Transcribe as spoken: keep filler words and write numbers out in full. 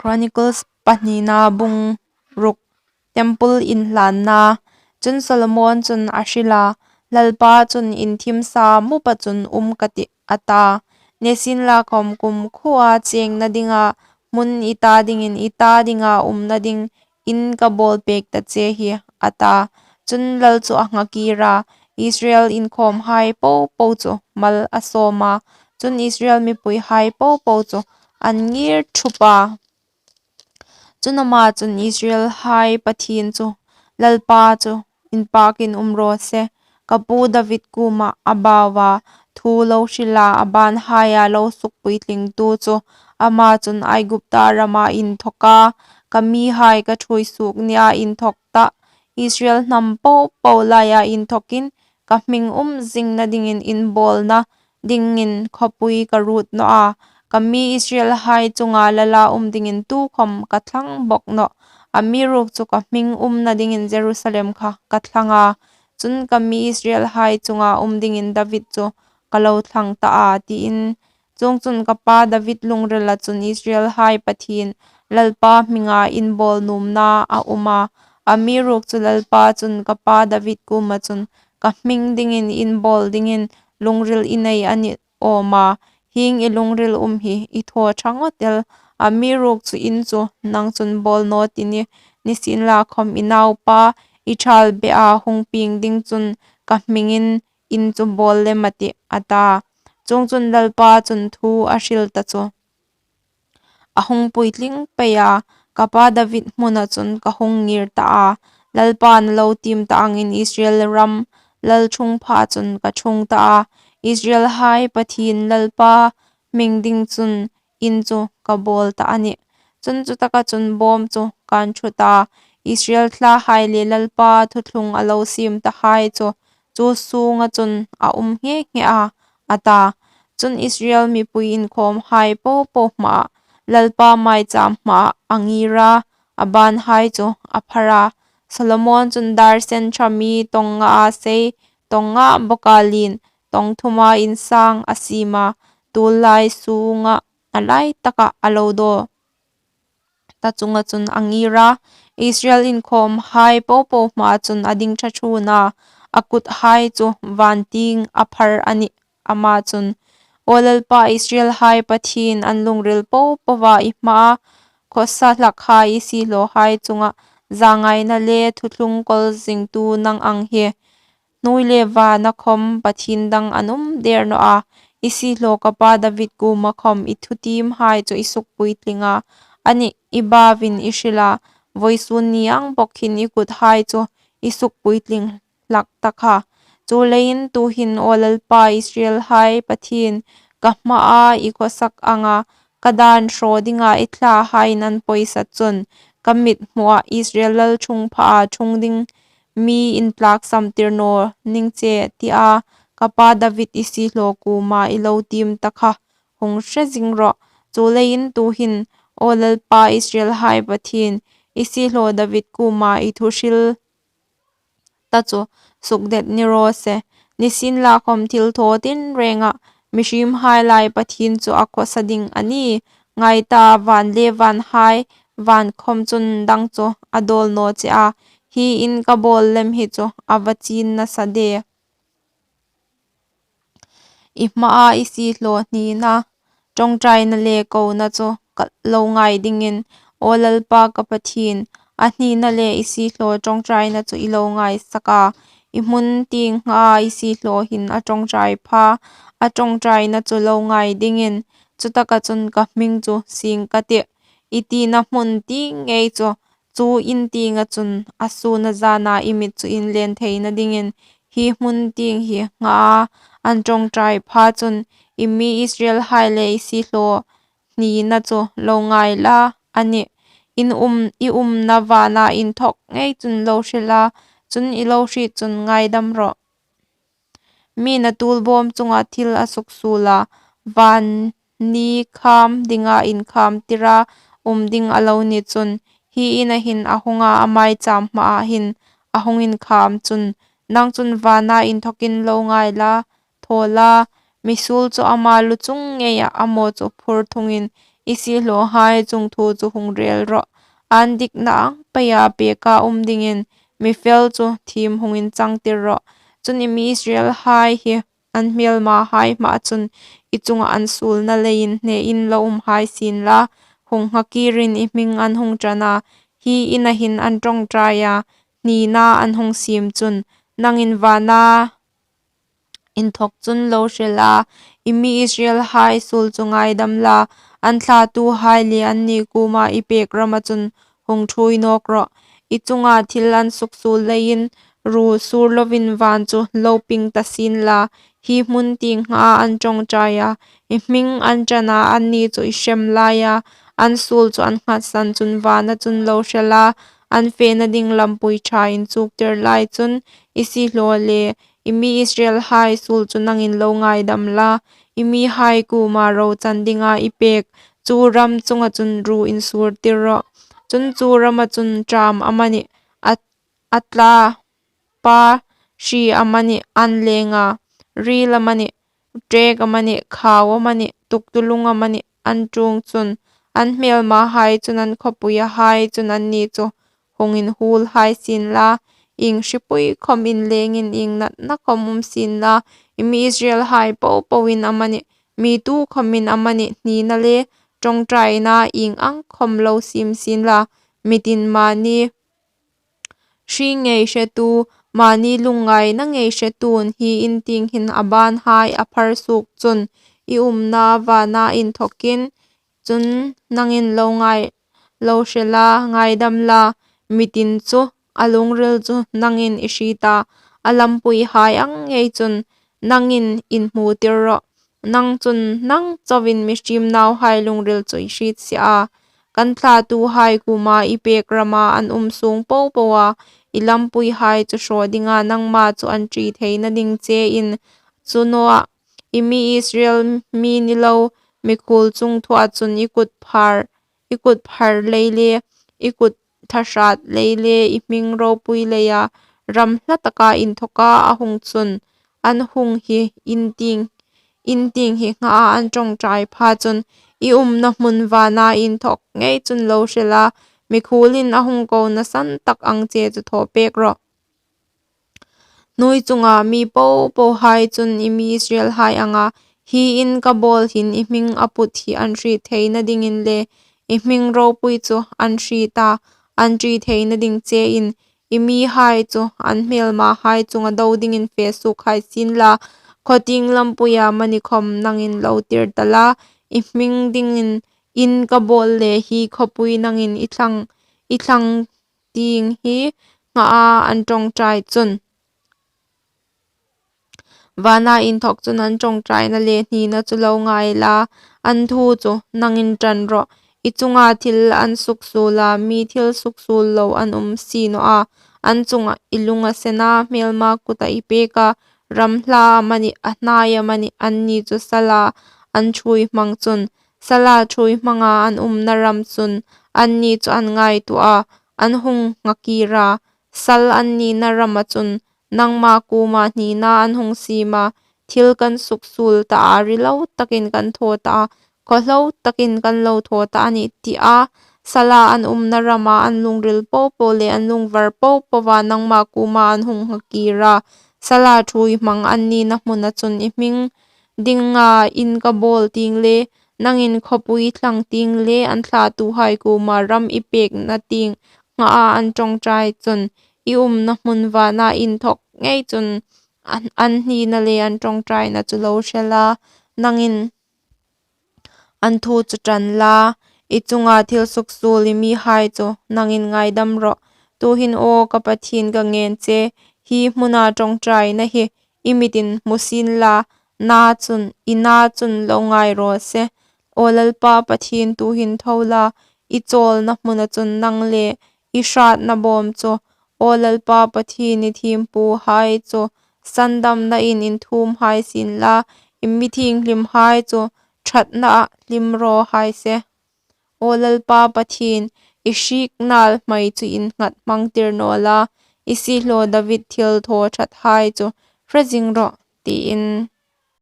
Chronicles pahnina bung ruk. Temple inhlanna. Chun Solomon chun a hril a, Lalpa chun, Inthim sa mupa chun um ka tih, a ta. Nisienlakhawm kumkhuoa chengna dinga hmun i ta dingin i ta dinga umna ding in ka bawl pek ta che hi, a ta. Chun lal chu a nghakir a, Israel inkhawmhai popo chu mal a sawm a, chun Israel mipuihai popo chu an ngir thup a. Chun ama chun, Israelhai Pathien chu, Lalpa chu inpakin um raw se, ka pu David kuoma a bau a, thu lo hrila a banhaia lo sukpuitlingtu chu, ama chun Aigupta rama inthawka ka mihai ka ṭhuoi suok nia inthawk tah, Israel hnam popo laia inthawkin ka hming um zingna dingin in bawlna dingin khawpui ka ruot naw a, ka mi Israelhai chunga lala um dingin tukhawm ka thlang bawk nawh. Amiruokchu ka hming umna dingin Jerusalem kha ka thlang a, chun ka mi Israelhai chunga um dingin David chu ka lo thlang ta a, tiin. Chuongchun ka pa David lungrila chun Israelhai Pathien Lalpa hminga in bawl nuomna a um a, amiruokchu Lalpa chun ka pa David kuoma chun, ka hming dingin in bawl dingin lungril i nei a ni awm a, hieng i lungril um hi i thaw ṭha ngawt el, amiruokchu in chu nang chun bawl naw ti nih, nisienlakhawm i naupa i ṭhal bea hung pieng ding chun ka hmingin in chu bawl lem a tih, a ta. Chuongchun Lalpa chun thu a hril ta chu a hung puitling pei a, ka pa David hmuna chun ka hung ngir ta a, Lalpa'n a lo tiem ta angin Israel ram lalṭhungphaa chun ka ṭhung ta a, Israelhai Pathien Lalpa hming ding chun in chu ka bawl ta a nih. Chun chutaka chun bawm chu kan ṭhut a, Israel thlahai le Lalpa thuthlung a lo siem tahai chu chu sunga chun a um nghe nghe a, a ta. Chun Israel mipui inkhawmhai popo hmaah, Lalpa maicham hmaah a ngir a, a banhai chu a phar a. Solomon chun dar sen ṭha mi tawng nga a sei, tawng nga bawka lien, tawng thuma insang a siem a, tuollai sunga a lai taka a lo daw ta chunga chun a ngir a, Israel inkhawmhai popo hmaa chun a ding ṭha ṭhuon a, a kuthai chu van tieng a phar a nih ama chun. Aw Lalpa Israelhai Pathien, an lungril popoa i hmaa khawsa hlakhai i siehlawhai chunga zangaina le thuthlung kawl zingtu nang ang hi hnuoi le vana khawm Pathien dang an um der naw a, i siehlaw ka pa David kuoma khawm i thutiemhai chu i sukpuitling a, a nih i bauin i hril a, vawisun ni ang bawk hin i kuthai chu i sukpuitling hlak ta kha. Chuleiin tuhin aw Lalpa Israelhai Pathien, ka hmaa i khawsak anga ka dan hraw dinga i thlahaiin an poisa chun, ka mithmuah Israel lalṭhungphaa ṭhung ding mi intlaksamtir naw ning che, tia ka pa David i siehlaw kuoma i lo tiem ta kha hung hre zing rawh. Chuleiin tuhin aw Lalpa Israelhai Pathien, i siehlaw David kuoma i thu hril ta chu sukdet ni raw se. Nisienlakhawm thilthaw tinrengah mihriemhai lai Pathien chu a khawsa ding a nih. Ngai ta, van le vanhai, van khawm chun dang chu a dawl naw che a, hi in ka bawl lem hi chu a va chin nasa de. I hmaa i siehlaw hnina ṭawngṭaina le kona chu ka lo ngai dingin, aw Lalpa ka Pathien, a hnina le i siehlaw ṭawngṭaina chu i lo ngaisak a, i hmun tienga i siehlaw hin a ṭawngṭai pha, a ṭawngṭaina chu lo ngai dingin, chutaka chun ka hming chu sieng ka tih. I tina hmun tieng ngei chu chu in tienga chun a sun a zana i mit chu inlen theina dingin hi hmun tieng hi nga a, an ṭawngṭai pha chun i mi Israelhai le i siehlaw hnina chu lo ngai la a nih. In um, i umna vana inthawk ngei chun lo hre la, chun i lo hriet chun ngaidam rawh. Mi'n a tuolbawm chunga thil a suksuol a, van ni kham dinga inkhamtira um ding a lo ni chun, hi ina hin a hunga a maicham hmaa hin a hung inkham chun, nang chun vana inthawkin lo ngai la, thaw la, misuol chu ama lu chung ngeia a maw chu phur thungin i siehlawhai chungthu chu hung rêl rawh. An dikna ang peia pêka um dingin mi fel chu thiem hung inchangtir rawh. Chun, i mi Israelhai hi an hmêlmahai hmaa chun i chunga an suolna leiin hnein lo um hai sienla, hung nghakîrin i hming an hung ṭan a, hi ina hin an ṭawngṭai a, hnina an hung siem chun. Nangin vâna inthawk chun lo hre la, i mi Israelhai suol chu ngaidam la, an thlatuhai le anni kuoma i pêk rama chun hung ṭhuoi nâwk rawh. I chunga thil an suksuol leiin ruo sûr lovin vân chu lo ping ta sienla, hi hmun tieng hnaa an ṭawngṭai a, i hming an ṭan a, anni chu i hrem lai a, an suol chu an nghatsan chun vâna chun lo hre la, an fena ding lampui ṭha inchûktir lai chun i siehlaw le i mi Israelhai suol chu nangin lo ngaidam la, i mihai kuoma rochan dinga i pêk chu ram chunga chun ruo insûrtir rawh. Chun, chu rama chun ṭâm amanih, a, a tla pa hri amanih an lêng a, rîl amanih, ṭêk amanih, khau amanih, tuktulung amanih an ṭûng chun, an hmêlmahai chun an khawpuiahai chun anni chu hung inhuol hai sienla, ieng hripui khawm inlêngin ieng natna khawm um sienla, i mi Israelhai po poin amanih, mi tukhawmin amanih hnina le ṭawngṭaina ieng ang khawm lo siem sienla, mi tin mani hri ngei hretu, mani lungngaina ngei hretuin hi in tieng hin a bânhai a phar suok chun, i umna vâna inthawkin chun nangin lo ngai, lo hre la, ngaidam la, mi tin chu a lungril chu nangin i hriet a, a lampuihai ang ngei chun nangin inhmutir rawh. Nang chun nang chauin mihriem nauhai lungril chu i hriet si a, kan thlatuhai kuoma i pêk rama an um sûng po poa i lampuihai chu hraw dinga nangma chu an ṭi theina ding chein, chu nawa i mi Israel mi ni lo mikhuol chungthua chun i kut phar, i kut phar lei le, i kut thahrât lei le, i hming ropui leia ram hla taka inthawka a hung chun, an hung hi in tieng, in tieng hi hnaa an ṭawngṭai pha chun, i umna hmun vâna inthawk ngei chun lo hre la, mikhuolin a hung kona san tak ang che chu thawpêk rawh. Hnuoi chunga mi po pohai chun i mi Israelhai anga hi in ka bâwl hin i hming a put hi an hriet theina dingin le i hming ropui chu an hriet a, an ṭi theina ding chein, i mihai chu an hmêlmahai chunga do dingin fe suok hai sienla, khawtieng lampuia mani khawm nangin lo tir ta la, i hming dingin in ka bâwl le hi khawpui nangin i thlang, i thlang tieng hi hnaa an ṭawngṭai chun. Vâna inthawk chun an ṭawngṭaina le hnina chu lo ngai la, an thu chu nangin ṭan rawh. I chunga thil an suksuol a, mi thil suksuol lo an um si naw a, an chunga i lung a sen a, hmêlma kuta i pêk a, ram hla amanih, a hnai amanih, anni chu sala an ṭhuoi hmang chun, sala ṭhuoi hmanga an umna ram chun anni chu an ngaituo a, an hung nghakîr a, sal an nina rama chun nangma kuoma hnina an hung siem a, thil kan suksuol ta a, ri lo takin kan thaw ta a, khawhlo takin kan lo thaw ta a nih, tia sala an umna rama an lungril po po le an lungvar po poa nangma kuoma an hung nghakîr a, sala ṭhuoi hmang an nina hmuna chun i hming dinga in ka bâwl tieng le, nangin khawpui thlang tieng le, an thlatuhai kuoma ram i pêkna tieng hnaa an ṭawngṭai chun, i umna hmun vâna inthawk ngei chun an, an hnina le an ṭawngṭaina chu lo hre la, nangin an thu chu ṭan la, i chunga thil suksuol i mihai chu nangin ngaidam rawh. Tuhin aw ka Pathien ka ngên che, hi hmuna ṭawngṭaina hi i mitin hmu sien la, na chun, i na chun lo ngai raw se. Aw Lalpa Pathien, tuhin tho la, i chawlna hmuna chun nang le i hrâtna bâwm chu, aw Lalpa Pathien, i thiempuhai chu sandamnain inthuom hai sien la, i mi thienghlimhai chu ṭhatnaah hlim raw hai se. Aw Lalpa Pathien, i hriek nâl hmai chu innghat hmangtir naw la, i siehlaw David thilthaw ṭhathai chu hre zing rawh, tiin